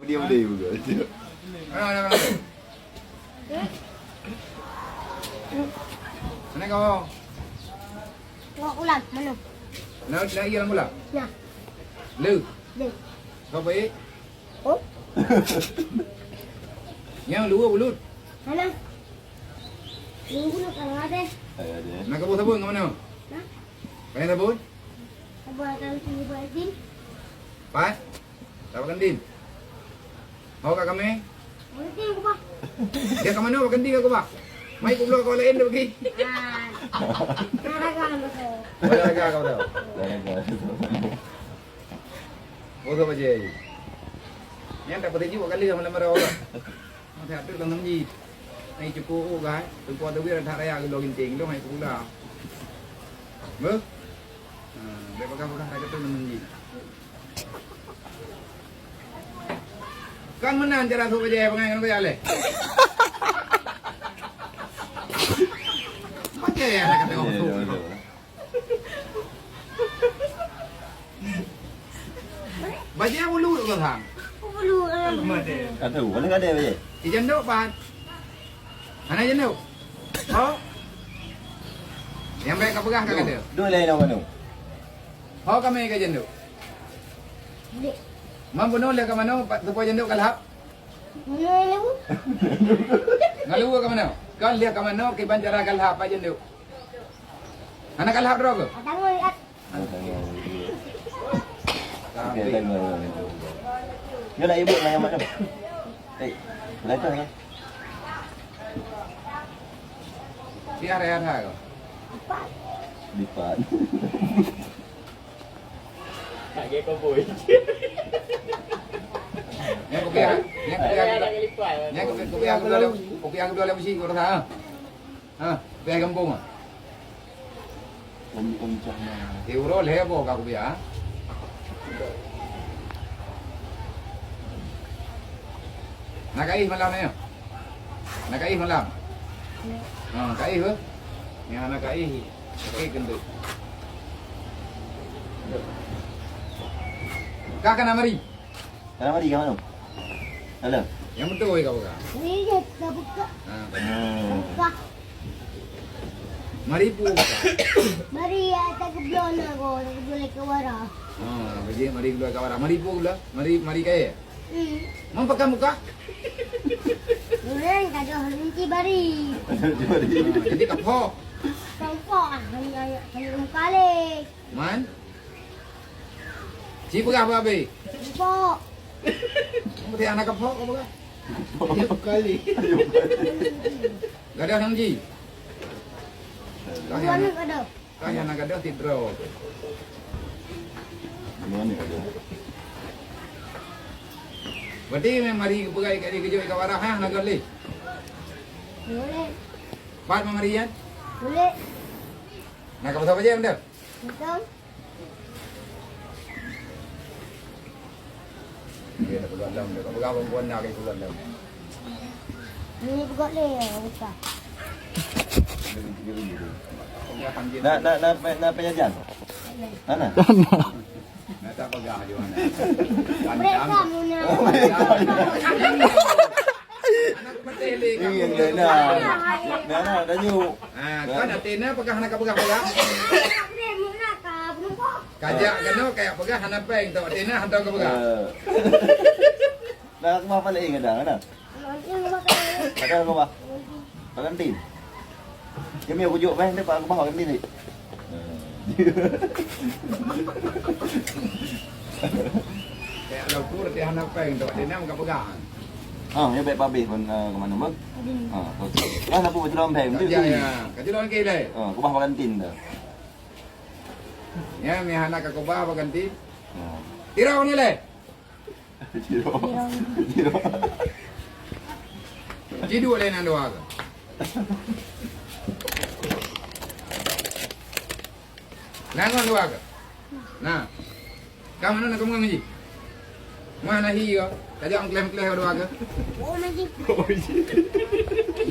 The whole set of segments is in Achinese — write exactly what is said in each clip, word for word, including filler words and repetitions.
Dia boleh juga. Mana, mana, mana? Mana kau? Tengok ulam, mana? Nak, nak iya lam ulam? Nah. Le. Le. Kau baik? Oh. Yang luar bulut. Mana? Luar bulut kalau ada. Ada, ada. Nak kau buat sabun ke mana? Nah. Pakai sabun? Sabun akan sini buat din. Pat? Tabakan din. Ho ka kamé? Mungkin aku bah. Dia ka manoe bakan din aku bah. Mai ku bloe kau lain dah bagi. Ah. Nah, raga nama tu. Boleh raga kau dah. Dah, dah, dah. Oh, tu baca. Yang tak patut juga kali malam marah orang. Masa tu dalam ji. Hai cukup oh, kan. Tempat tu biar tak raya ke login ting. Dong hai pula. Beuh? Ha, bèk peugah-peugah that keu teumeunan jih. Kan meunan cara sôk bajèe, peungai ngon bajèe lé. Bajèe aneuk kata orang sôk. Bajèe bulu tu kan. Bulu, eh, bulu. Kata, mana ada bajèe? Di janduk, Pan. Hana janduk. Ho? Nyang bèk kapeugah ka kata. Dua lain orang tu. Ho kami ka janduk. Dek. Mam bunoe lé ka manoe, pat teupeue janduk ka lhap? Manoe lé bu? Ngalua ka manoe. Kon lé ka manoe, kiban cara ka lhap, pat janduk. Hana ka lhap droe ke? Atang lihat. Okey, tengok. Nyoe nak ibu nak yang mana? Eh, lepas lah. Siah raya tha kau. Lipat. Tak kira kau boy. Nyan kupiah, nyan kupiah. Ada yang lipat. Nyan kupiah, kupiah kedua dalam, kupiah kedua dalam besi kau rasa. Ha, kupiah gampông ah. Kami kencang mah. Eh, uroe lhèe boh ka kupiah. Na kaih malam nyoe? Na kaih malam? Ha, kaih beuh? Nyang hana kaih, kaih keuneuk. Ka kana mari? Kana mari ka manoe? Halo. Nyang beutôi ka buka. Iya, ka buka. Ha, hmm. Buka. Mari pu. Mari, ya, tak keblon aku, tak keblon lagi ke warah. Ha, jadi mari keluar ke warah. Mari pu pula. Mari, mari kaya. Hmm. Mau pegang muka? Orang tak ada henti bari. Jadi kapok. Kapok ah, hanya, hanya, hanya muka leh. Man? Ci peugah apa habéh? Kapok. Kamu tanya anak kapok apa peugah? Tiap kali. Gadoh nyang ji. Dua anak gadoh. Kah nyang na gadoh sidroe. Berarti memang mari peugah kat dia kejut kat warah, ha, na gadoh lé? Boleh. Pat memang mari, Yan? Boleh. Na ka pasal pajan dah? Betul. Dia tak peugah lom, dia tak peugah perempuan dah, dia peugah lom. Ini peugah lé, ya, buka. Nak, nak, nak, nak penyajian? Mana? Nak tak peugah je mana? Mereka muna. Anak peutih lé, kamu. Iya, dah, dah. Dah, dah, dah, yuk. Ah, kan até na peugah hana ka peugah-peugah. Muna ka, belum kok. Kajak keunoe kajak peugah hana péng, tok até na hantom ka peugah. Eh. Dah keubah paléng kadang, kan? Kadang keubah. Pakai kantin. Kami aku jok péng, dia pakai keubah kantin ni. Kayak lapor dia hana péng, tok até na ka peugah. Ah, ya baik babeh pun, eh, ke mana, Bang? Ah, okey. Lah, nak buat dalam péng, tu. Ya, ya. Kacau dalam ke, Lai? Ah, keubah kantin dah. Ya, mi hana ka keubah apa ganti? Ya. Tirau ni leh. Tirau. Tirau. Ciduk leh nan dua ke? Nan dua ke? Nah. Ka meunan na kamoe ngaji? Mah na hi ka. Ka jak meukleh-meukleh ka dua ka. Oh, ngaji.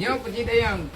Nyoe peucit ayam.